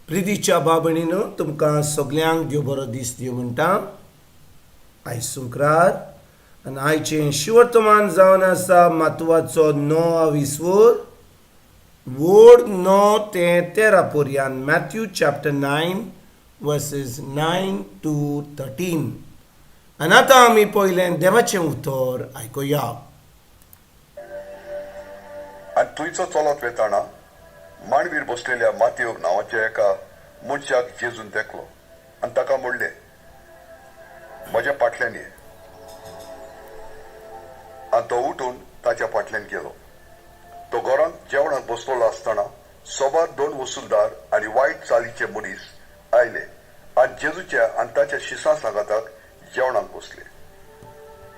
प्रितीच्या बाबणीनो, तुमकां सगल्यांक देव बरो दीस दिवं म्हणटा. आयज सुंक्रार आनी आयचें शिवर्तमान जावन आसा मातवाचो णव विसवूर वोड 9 ते 13 पर्यान, Matthew chapter 9 verses 9 to 13. आनी आतां आमी पयलें देवाचें उतर आयकुया. आनी थंयचो चलत वेताना मांडवीर बसलेल्या मातयो नांवाच्या एका मनशाक जेजून देखलो आनी ताका म्हणलें, म्हज्या फाटल्यान ये. आनी तो उठून ताच्या फाटल्यान गेलो. तो घरांत जेवणाक बसलेलो आसतना सोबार दोन वसुलदार आनी वायट चालीचे मनीस आयले आनी जेजूच्या आनी ताच्या शिसां सांगाताक जेवणाक बसले.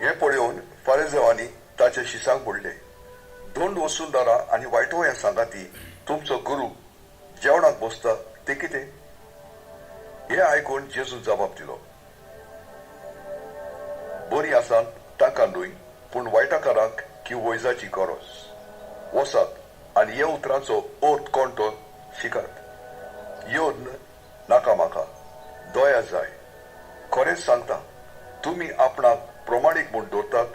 हें पळोवन फारेजेवांनी ताच्या शिसांक म्हणलें, दोन वसुलदारां आनी वायटोळ्यां सांगाती तुमचो गुरू जेवणाक बसता ते कितें? हें आयकून जेजून जबाब दिलो, बरी आसात तांकां न्हय, पूण वायटाकारांक की वैजाची गरज. वसात आनी ह्या उतरांचो अर्थ कोण तो शिकात, येवन नाका म्हाका, दया जाय. खरेंच सांगता, तुमी आपणाक प्रमाणीक म्हूण दवरतात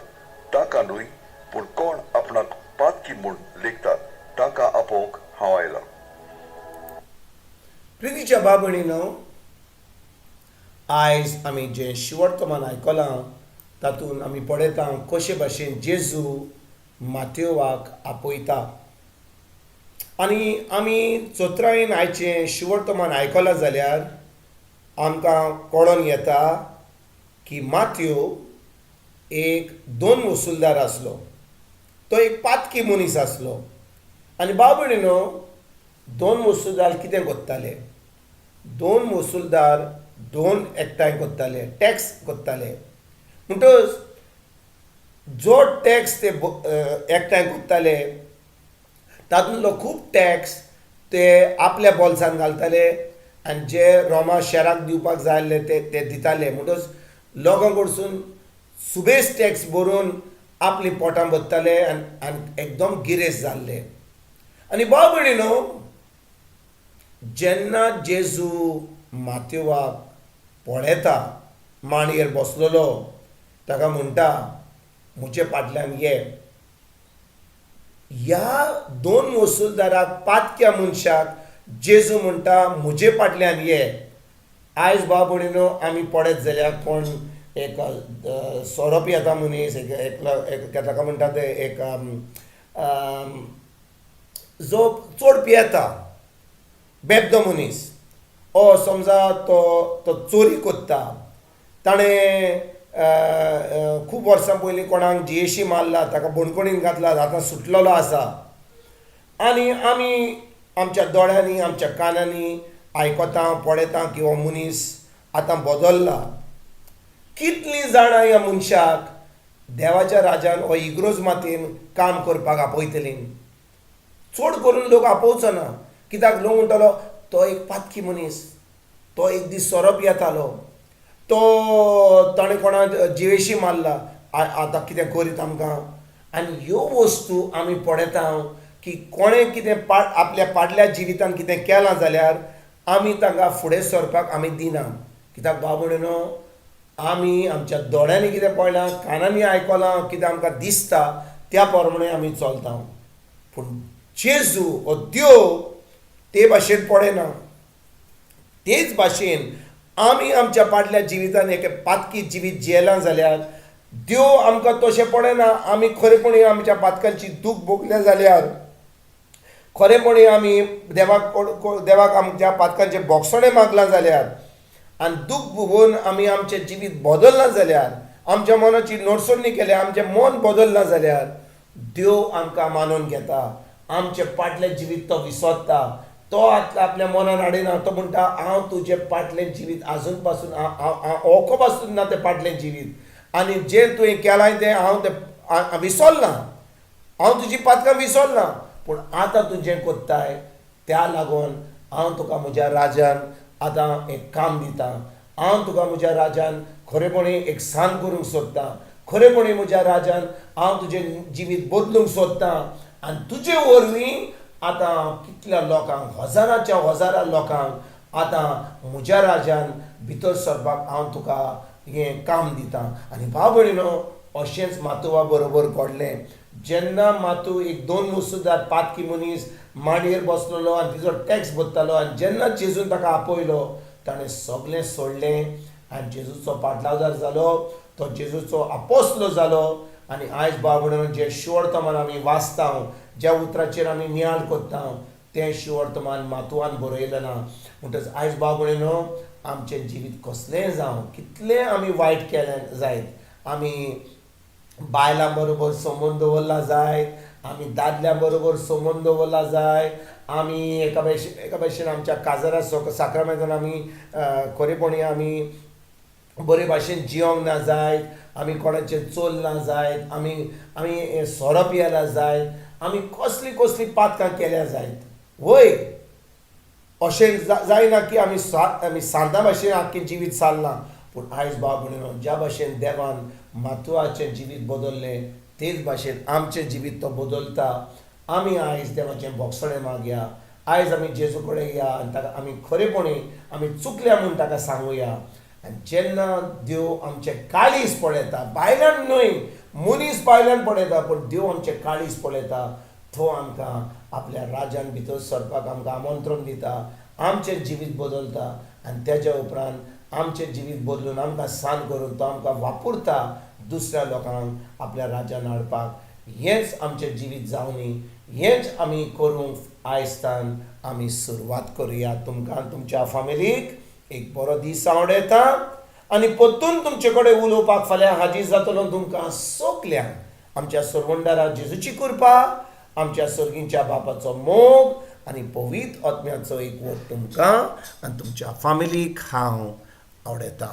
तांकां न्हय, पूण कोण आपणाक पातकी म्हूण लेखतात तांकां आपोवंक हांव आयलां. प्रितीच्या बाबणीनो, आयज आमी जें शिवर्तमान आयकलां तातूंत आमी पळयता कशे भाशेन जेजू मातेवाक आपयता. आनी आमी चतुरायेन आयचें शिवर्तमान आयकलां जाल्यार आमकां कळोन येता की मात्यो एक दोन वसुलदार आसलो, तो एक पातकी मनीस आसलो. आनी भाव भयणीनो, दोन वसुलदार कितें करताले? दोन वसुलदार दोन एकठांय करताले, टॅक्स करताले. म्हणटकच जो टॅक्स ते एकठांय करताले तातूंतलो खूब टॅक्स ते आपल्या बोल्सान घालताले आनी जे रोमा शहराक दिवपाक जाय आसले ते ते दिताले. म्हणटकच लोकां कडसून सुबेज टॅक्स भरून आपलीं पोटां भरताले आनी आनी एकदम गिरेस्त जाल्ले. आनी भाव भयणीनो, जेन्ना जेजू मातेवाक पळयता मांडयेर बसलेलो, ताका म्हणटा, म्हजे फाटल्यान ये. ह्या दोन वसुलदाराक, पातक्या मनशाक जेजू म्हणटा, म्हजे फाटल्यान ये. आयज भाव भयणीनो, आमी पळयत जाल्यार कोण एक सोरो पियेता मनीस, एक एकलो ताका म्हणटा ते एक जो चड पियेता बेबदो मनीस, ओ समजा तो तो चोरी कोत्ता, ताणें खूब वर्सां पयलीं कोणाक जियेशी मारला, ताका बणकणीन घातला, आतां सुटलेलो आसा. आनी आमी आमच्या दोळ्यांनी, आमच्या कानांनी आयकता, पळयता की हो मनीस आतां बदल्ला. कितलीं जाणां ह्या मनशाक देवाच्या राजान हो इग्रोज मातयेन काम करपाक आपयतलीं? चड करून लोक आपोवचो ना. कित्याक? लोक म्हणटलो, तो एक पातकी मनीस, तो एक दीस सोरो पियेतालो, तो ताणें कोणाक जिवेशी मारला, आतां कितें करीत आमकां? आनी ह्यो वस्तू आमी पळयता की कोणें कितें आपल्या पाडल्या जिवितान कितें केलां जाल्यार आमी तांकां फुडें सरपाक आमी दिना. कित्याक भाव भयणीनो, आमी आमच्या दोळ्यांनी कितें पळयलां, कानांनी आयकलां, कितें आमकां दिसता त्या प्रमाणे आमी चलता. पूण जेजू हो देव ते भाशेन पळयना. तेच भाशेन आमी आमच्या पाडल्या जिवितान एक पातकी जिवीत जियेलां जाल्यार देव आमकां तशें पळयना. आमी खरेपणी आमच्या पातकांची दूख भोगल्या जाल्यार, खरेपणी आमी देवाक देवाक आमच्या पातकांचें बोगसणें मागलां जाल्यार आनी दूख भोगून आमी आमचें जिवीत बदललां जाल्यार, आमच्या मनाची नडसणी केल्या, आमचें मन बदललां जाल्यार देव आमकां मानून घेता. आमचें पाटलें जिवीत तो विसरता, तो आतां आपल्या मनान हाडिना. तो म्हणटा, हांव तुजें पाटलें जिवीत आजून पासून हांव ओको पासून ना तें पाटलें जिवीत, आनी जें तुवें केलां तें हांव तें विसरना, हांव तुजी पातकां विसरना. पूण आतां तूं जें कोत्ताय त्या लागून हांव तुका म्हज्या राजान आतां एक काम दितां. हांव तुका म्हज्या राजान खरेपणी एक सान करूंक सोदतां. खरेपणी म्हज्या राजान हांव तुजें जिवीत बदलूंक सोदतां आनी तुजे वरवीं आतां कितल्या लोकांक, हजाराच्या हजारां लोकांक आतां म्हज्या राजान भितर सरपाक हांव तुका हें काम दितां. आनी भाव भयणीनो, अशेंच मातुवा बरोबर घडलें. जेन्ना मातू एक दोन मुसुदार पातकी मनीस मांडयेर बसलेलो आनी तिजो टॅक्स भरतालो, आनी जेन्ना जेजून ताका आपयलो ताणें सगलें सोडलें आनी जेजूचो पाटलावदार जालो, तो जेजूचो आपोसलो जालो. आनी आयज भाव भयणीनो, जें शिवर्तमान आमी वाचता, ज्या उतराचेर आमी नियाळ करता, तें शिवर्तमान मातुवान बरयलें ना. म्हणटच आयज भाव भयणीनो, आमचें जिवीत कसलेंय जावं, कितलें आमी वायट केलें जायत, आमी बायलां बरोबर संबंद दवरला जायत, आमी दादल्यां बरोबर संबंद दवरला जाय, आमी एका भशेन आमच्या काजारा साक्रामेंतान आमी खरेपणी आमी बरे भाशेन जियोंक ना जायत, आमी कोणाचेर चोल ना जायत, आमी आमी सोरो पियेला जायत, आमी कसली कसली पातकां केल्या जायत, वय अशें जायना की आमी आमी सांता भाशेन आख्खें जिवीत सारलां. पूण आयज भाव भयणीनो, ज्या भाशेन देवान मातुआचें जिवीत बदल्लें तेच भाशेन आमचें जिवीत तो बदलता. आमी आयज देवाचें भोगसणें मागया, आयज आमी जेजू कडेन या आनी ताका आमी खरेपणी आमी चुकल्या म्हूण ताका सांगुया. आनी जेन्ना देव आमचें काळीज पळयता, बायल्यान न्हय मनीस बायल्यान पळयता, पूण देव आमचें काळीज पळयता, तो आमकां आपल्या राजान भितर सरपाक आमकां आमंत्रण दिता, आमचें जिवीत बदलता. आनी तेज्या उपरांत आमचें जिवीत बदलून आमकां सान करून तो आमकां वापरता दुसऱ्या लोकांक आपल्या राजान हाडपाक. हेंच आमचें जिवीत जावनी, हेंच आमी करूंक आयजतान आमी सुरवात करुया. तुमकां तुमच्या फामिलीक एक बरो दीस आवडयता आनी परतून तुमचे कडेन उलोवपाक फाल्यां हाजीर जातलो. तुमकां सगल्यांक आमच्या सरवंडारा जेजूची कृपा, आमच्या सर्गींच्या बापाचो मोग आनी पवित्र आत्म्याचो एक वट तुमकां आनी तुमच्या फामिलीक हांव आवडयतां.